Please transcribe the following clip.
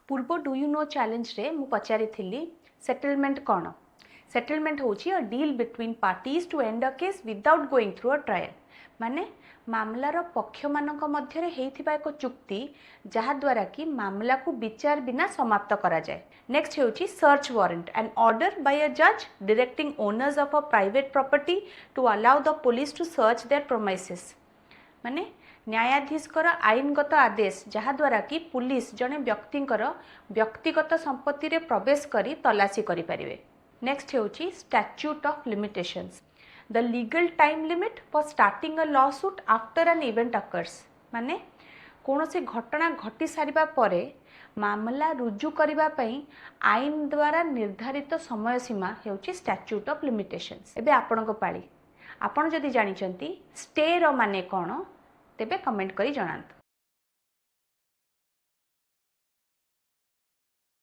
ପୂର୍ବ do you know ଚ୍ୟାଲେଞ୍ଜରେ ମୁଁ ପଚାରିଥିଲି, ସେଟଲମେଣ୍ଟ କ'ଣ? ସେଟଲମେଣ୍ଟ ହେଉଛି a deal between parties to end a case without going through a trial। ମାନେ ମାମଲାର ପକ୍ଷମାନଙ୍କ ମଧ୍ୟରେ ହେଇଥିବା ଏକ ଚୁକ୍ତି, ଯାହାଦ୍ୱାରା କି ମାମଲାକୁ ବିଚାର ବିନା ସମାପ୍ତ କରାଯାଏ। ନେକ୍ସଟ ହେଉଛି search warrant, an order by a judge directing owners of a private property to allow the police to search their premises। ମାନେ ନ୍ୟାୟାଧୀଶଙ୍କର ଆଇନଗତ ଆଦେଶ, ଯାହାଦ୍ୱାରା କି ପୁଲିସ ଜଣେ ବ୍ୟକ୍ତିଙ୍କର ବ୍ୟକ୍ତିଗତ ସମ୍ପତ୍ତିରେ ପ୍ରବେଶ କରି ତଲାସି କରିପାରିବେ। ନେକ୍ସଟ ହେଉଛି statute of limitations, the legal time limit for starting a lawsuit after an event occurs। ମାନେ କୌଣସି ଘଟଣା ଘଟି ସାରିବା ପରେ ମାମଲା ରୁଜୁ କରିବା ପାଇଁ ଆଇନ ଦ୍ୱାରା ନିର୍ଦ୍ଧାରିତ ସମୟ ସୀମା ହେଉଛି ଷ୍ଟାଚ୍ୟୁଟ୍ ଅଫ୍ ଲିମିଟେସନ୍ସ। ଏବେ ଆପଣଙ୍କ ପାଳି। ଆପଣ ଯଦି ଜାଣିଛନ୍ତି ଷ୍ଟେର ମାନେ କ'ଣ, ତେବେ କମେଣ୍ଟ କରି ଜଣାନ୍ତୁ।